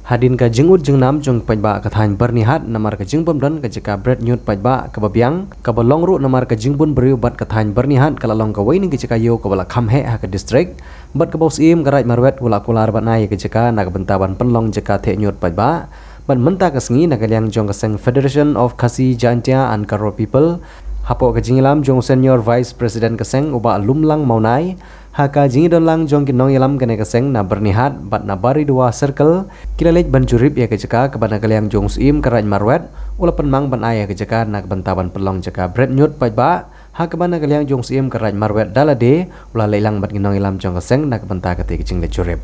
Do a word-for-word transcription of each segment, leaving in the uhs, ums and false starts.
Hadien ka jingud jingnam jong ki paidbah ka thaiñ Byrnihat namar ka jingbym don ka jaka bret ñiut paidbah kaba biang, kaba long ruh namar ka jingbun briew, bad ka thaiñ Byrnihat ka la long kawei na ki jaka ïew kaba la kham heh ha ka district, bad kaba u Syiem ka Raij Marwet u la kular ban ai ïa ka jaka na ka bynta ban pynlong jaka theh ñiut paidbah. Bad mynta ka sngi, na ka liang jong ka seng Federation of Khasi Jaintia and Garo People, hapoh ka jingïalam jong u Senior Vice President ka seng, u Bah Lumlang Mawnai, ha ka jingïadon lang jong ki nongïalam kane ka seng na Byrnihat bad na Baridua Circle, ki la leit ban jurip ïa ka jaka kaba na ka liang jong u Syiem ka Raij Marwet u la pynmang ban ai ïa ka jaka na ka bynta ban pynlong jaka bret ñiut paidbah, ha kaba na ka liang jong u Syiem ka Raij Marwet da lade u la leit lang bad ki nongïalam jong ka seng na ka bynta katei ka jingleit jurip.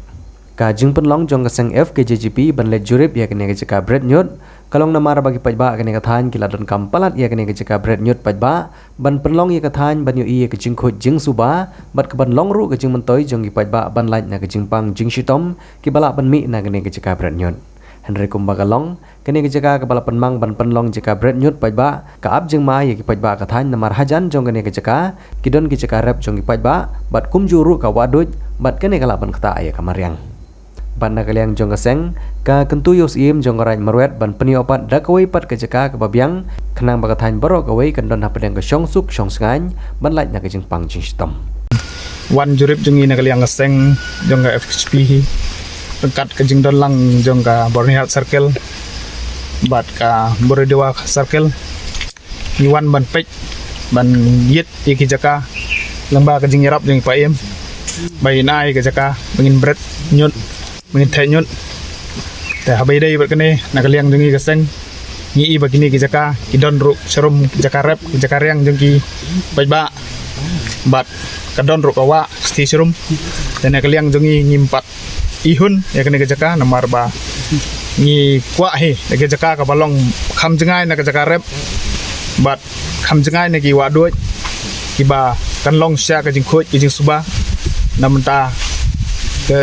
Ka jingpynlong jong ka seng F K J G P ban leit jurip ïa kane ka jaka bret ñiut ka long namar ba ki paidbah kane ka thaiñ ki la donkam palat ïa kane ka jaka bret ñiut paidbah ban pynlong ïa ka thaiñ ban ïohi ïa ka jingkhuid jingsuba, bad ka ban long ruh ka jingmyntoi jong ki paidbah ban lait na ka jingpang jingshitom kiba lah ban mih na kane ka jaka bret ñiut. Hynrei kumba ka long, kane ka jaka kaba la pynmang ban pynlong jaka bret ñiut paidbah ka ap jingma ïa ki paidbah ka thaiñ namar hajan jong kane ka jaka ki don ki jaka rep jong ki paidbah, bad kumjuh ruh ka wah duid, bad kane ka lah ban ktah ïa ka mariang. Bad na ka liang jong ka seng, ka kyntu ïa u Syiem jong ka Raij Marwet ban pynïoh pat da kawei pat ka jaka kaba biang, khnang ba ka thaiñ baroh kawei kan don hapdeng ka shongsuk shongsngaiñ ban lait na ka jingpang jingshitom. Wan jurip jong ngi na ka liang ka seng jong ka F K J G P hi ryngkat ka jingdon lang jong ka Byrnihat Circle bad ka Baridua Circle. Ngi wan ban peit, ban ïit ïa ki jaka lyngba ka jingïarap jong i Paiem ba in ai ka jaka ba ngin bret ñiut, ba ngin theh ñiut. Te haba ïadei bad kane, na ka liang jong ngi ka seng, ngi i ba kine ki jaka ki don ruh sharum ki jaka rep, ki jaka riang jong ki paidbah, bad ka don ruh ka wah stie sharum. Te na ka liang jong ngi ngim pat ihun ïa kane ka jaka namar ba ngi kwah hi ïa ka jaka kaba long kham jngai na ka jaka rep bad kham jngai na ki wah duid kiba kan long sha ka jingkhuid ka jingsuba. Na mynta ka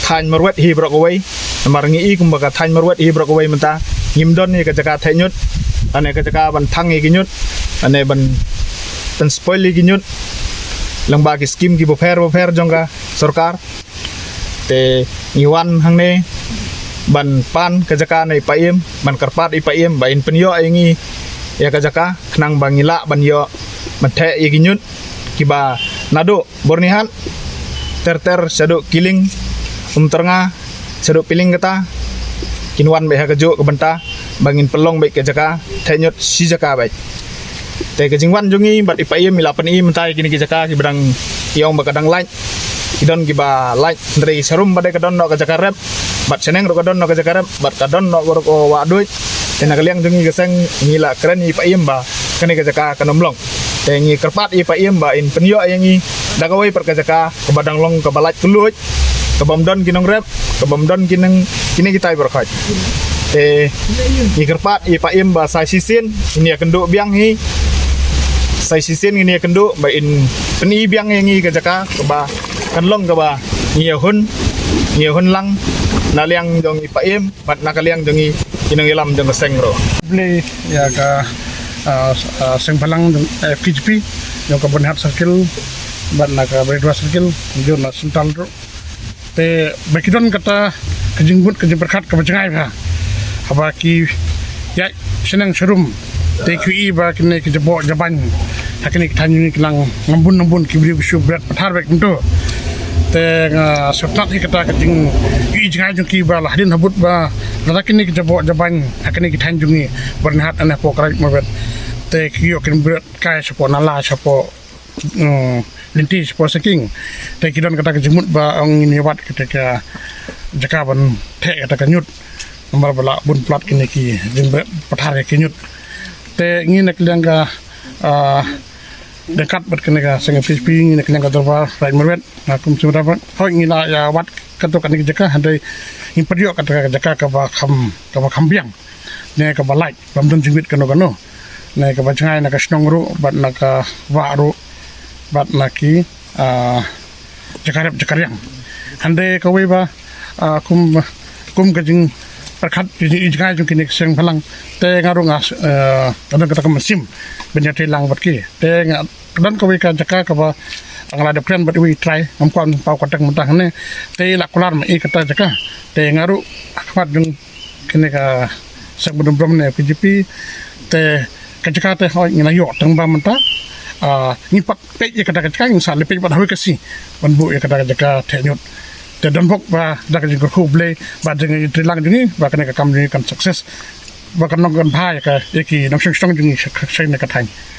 thaiñ Marwet hi baroh kawei, namar ngi i kumba ka thaiñ Marwet hi baroh kawei mynta ngim don ïa ka jaka theh ñiut, lane ka jaka ban thang ïa ki ñiut, lane ban, ban spoil ïa ki ñiut lyngba ki skim ki bapher bapher jong ka sorkar. Te ngi wan hangne ban pan ka jaka na i Paiem, ban kyrpad i Paiem ba in pynïoh ïa ngi ïa ka jaka khnang ba ngi lah ban ïoh ban theh ïa ki ñiut kiba naduh Byrnihat ter ter shaduh Kiling, Umtyrnga, shaduh Piling kata, kin wan beit ha kajuh ka bynta ba ngin pynlong beit ka jaka theh ñiut shi jaka beit. Te ka jingwan jong ngi bad i Paiem i la pyni mynta ïa kine ki jaka kiba dang, i ong ba ka dang lait, ki don kiba lait, hynrei sharum ba dei ka don noh ka jaka rep bad shaneng ruh ka don noh ka jaka rep bad ka don noh baroh ka wah duid. Te na ka liang jong ngi ka seng ngi la kren ïa i Paiem ba kane ka jaka kan ym long. Te ngi kyrpad ïa i Paiem ba in pynïoh ïa ngi da kawei pat ka jaka kaba dang long kaba lait kylluid, kabym don ki nongrep, kabym don ki nong, kine kitai baroh khoit. Te ngi kyrpad ïa i Paiem ba sa shisien ngin ïakynduh biang hi, sa shisien ngin ïakynduh ba in pyni biang ïa ngi ka jaka kaba kan long kaba ngi ïahun, ngi ïahun lang na liang jong i Paiem bad na ka liang jong ngi ki nongïalam jong ka seng ruh. Khublei ïa ka, ah, ah, seng bhalang jong F K J P jong ka Byrnihat Circle bad na ka Baridua Circle, jong na Central ruh. Te ba ki don kata ka jingmut ka jingpyrkhat kaba jngai bha. Haba ki ïaid shaneng sharum te ki ïohi ba kine ki jaboh jabain ha kine ki thaiñ jong ngi ki nang nang bun nang bun, ki briew ki shu bret pathar beit kumto. Te nga sngewtynnat ïa kata ka jingïohi jngai jong ki ba la hadien habud ba lada kine ki jaboh jabain ha kine ki thaiñ jong ngi Byrnihat ne hapoh Raij Marwet te ki ïoh kin bret kai shapoh nala, shapoh, mm, lynti, shapoh sinking. Te ki don kata ka jingmut ba ong ngin ïa wad kata ka jaka ban theh kata ka ñiut. Namar ba la bun palat kine ki jingbret pathar ïa ki ñiut. Te ngi na ka liang ka, ah, ryngkat bad kane ka seng F K J P, ngi na ka liang ka dorbar Raij Marwet, nga kum seng dorbar, hooid ngi la ïa wad kato kane ka jaka, hynrei ngim pat ïoh kata ka jaka kaba kham, kaba kham biang ne kaba lait, bym don jingwit kano kano, ne kaba jngai na ka shnong ruh bad na ka wah ruh bad na ki, ah, jaka rep jaka riang. Hynrei kawei ba, ah, kum, kum ka jingpyrkhat, ka jingïohi jngai jong kine ki seng bhalang, te nga ruh nga, ah, ka don kata ka mynsiem ban ïatrei lang bad ki. Te nga, ka don kawei ka jaka kaba Tang la dep kren bad iwei i trai, ngam kwah paw kyrteng mynta hangne. Te i la kular ma i kata jaka. Te nga ruh ha khmat jong kine ka seng bynriew bymman ne P G P. Te ka jaka te hooid ngi la ïoh tang ba mynta, ah, ngi pat peit ïa kata ka jaka, ngi sa leit peit bad ha kawei ka sngi ban buh ïa kata ka jaka theh ñiut. Te don bok ba da ka jingkyrkhu U Blei ba jingïatreilang jong ngi ba kane ka kam jong ngi kan success, ba kan long kan bha ïa ka, ïa ki nongshong shnong jong ngi sha, sha kane ka thaiñ.